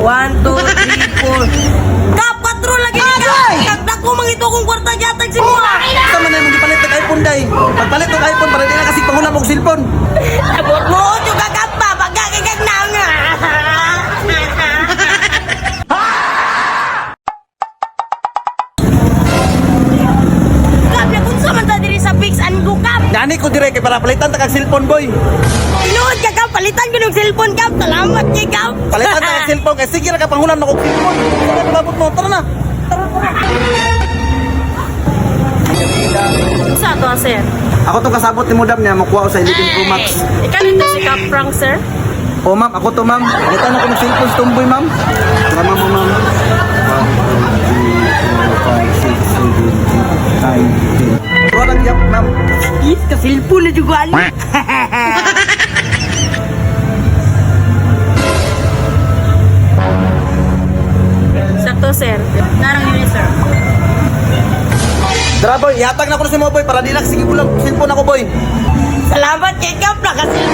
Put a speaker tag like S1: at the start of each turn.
S1: 1, 2, 3, 4. Kap, 4 lagi ni Kap. Kap, dako man ito kong kwarta gihatag sa imo.
S2: Sa man na imong gipalit og iPhone day. Pagpalit og iPhone para di na kasi pangulam og cellphone.
S1: Abot mo, juga kap pa, pagkakigag na nga. Kap, nakunsa man ta diri sa Fix and Go, Kap.
S2: Nani ko dire kay para palitan ta kag cellphone, boy.
S1: Tinuod ka, Kap, palitan ko ng cellphone, Kap. Salamat kay Kap.
S2: Palitan ta kag cellphone kay sige ra ka panghulam na og cellphone. Tara palabot mo, tara na.
S3: Sa to, sir?
S2: Ako tong kasabot ni Madam niya mokuha ko sa 11 Pro Max.
S3: Ikaw nito si Kap Frank, sir?
S2: Oh ma'am, ako to, ma'am. Palitan ako ng cellphone sa tumboy, ma'am. Tara ma'am, oh, ma'am. 1, 2, 3, 4, 5, 6, 7, 8, 9, 10. Tara lang yap, ma'am.
S1: Is ka cellphone na juga ani.
S3: Sakto, sir. Narang yun, sir.
S2: Tara boy, ihatag na ko na si mo, boy, para di na sige bulag cellphone ako, boy.
S1: Salamat kay Kap, naka-cellphone